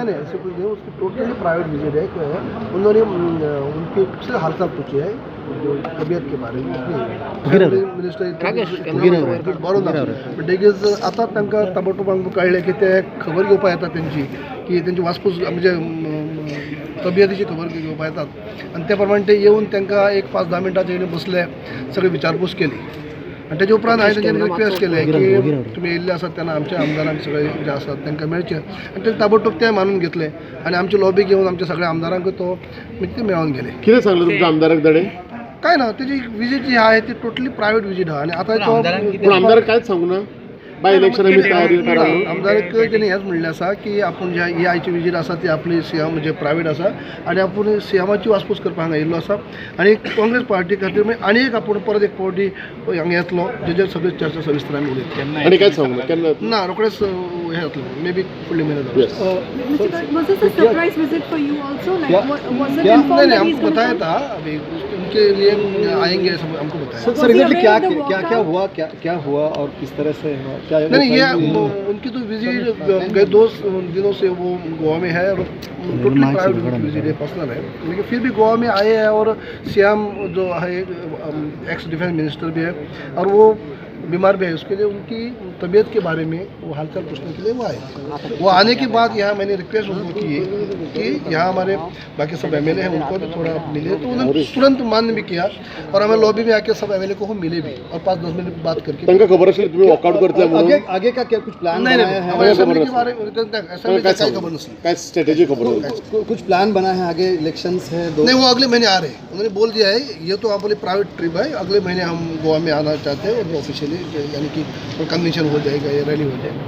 नहीं, ऐसे कुछ नहीं, उसकी टोटली प्राइवेट विजिट है। उन्होंने उनकी सिर्फ हालचाल पूछी है जो तबियत के बारे में। मिनिस्टर बरो ना म्हणटकीच आतां तांकां ताबडतोब आमकां कळ्ळें की ते खबर घेवपाक येतात तेंची, की तेंची वासपूस म्हणजे तबियतीची खबर घेवपाक येतात आनी त्या प्रमाणे ते येवन तांकां एक 5-10 मिनटां तेणी बसले, सगळी विचारपूस केली आनी तेजे उपरांत हांवें तेंच्यांनी रिक्वेस्ट केलें की तुमी येयल्ले आसात तेन्ना आमच्या आमदारांक सगळे जे आसात तांकां मेळचें आनी ते ताबडतोब ते मानून घेतले आनी आमची लॉबी घेवन आमच्या सगळ्या आमदारांक तो म्हणजे ते मेळोन गेले। कितें सांगलें तुमच्या आमदाराक ताणें? काय ना, तेजी विजीट जी आहा ती टोटली प्रायवेट विजीट आहा आनी आतां तो पूण आमदार कांयच सांगू ना बाय इलेक्शन आमी तयारी करा म्हणून? आमदाराक तेणी हेंच म्हणलें आसा की आपूण जे ही आयची विजीट आसा ती आपली सीएम म्हणजे प्रायवेट आसा आनी आपूण सीएमाची वासपूस करपाक हांगा येयल्लो आसा आनी काँग्रेस पार्टी खातीर मागीर आनी एक आपूण परत एक पावटी हांगा येतलो जेजेर सगळी चर्चा सविस्तर आमी उलयतले। आनी कांयच सांगू ना केन्ना? ना, रोखडेच हें जातलें, मे बी फुडले म्हयने जावं। Yes. Was this a surprise visit for you also? Like, was it नहीं informed नहीं, that he's हमको going to बताया come? था, अभी उनके लिए आएंगे सब हमको बताया। Sir Was he exactly aware क्या of the क्या क्या walkout? हुआ, क्या क्या हुआ और किस तरह से हुआ? क्या नहीं नहीं, ये उनकी तो विजिट गए 2 दिनों से वो गोवा में है और टोटली प्राइवेट विजिट है, पर्सनल है, लेकिन फिर भी गोवा में आए हैं और श्याम जो है एक्स डिफेंस मिनिस्टर भी है और वो बीमार भी है, उसके लिए उनकी तबीयत के बारे में वो हालचाल पूछने के लिए वो आए। वो आने के बाद यहाँ मैंने रिक्वेस्ट उनको की कि यहाँ हमारे बाकी सब एमएलए हैं उनको भी थोड़ा मिले, तो उन्होंने तुरंत मान्य भी किया और हमें लॉबी में आके सब एमएलए को हम मिले भी और 5-10 मिनट बात करके। तांकां खबर आशिल्लें तुमी वॉकआउट करतले आगे म्हणून? आगे का क्या कुछ प्लान नहीं बनाया नहीं, है? हमारे असेंबली खबर के बारे में असेंबली काय का काय खबर नहीं। काय स्ट्रॅटेजी खबर ना? कुछ प्लान बना है आगे? इलेक्शंस है दो नहीं, वो अगले महीने आ रहे हैं, उन्होंने बोल दिया है ये तो आप बोले प्राइवेट ट्रिप है, अगले महीने हम गोवा में आना चाहते हैं और ऑफिशियली यानी कि कन्वेंशन हो जाएगा या रैली हो जाएगी।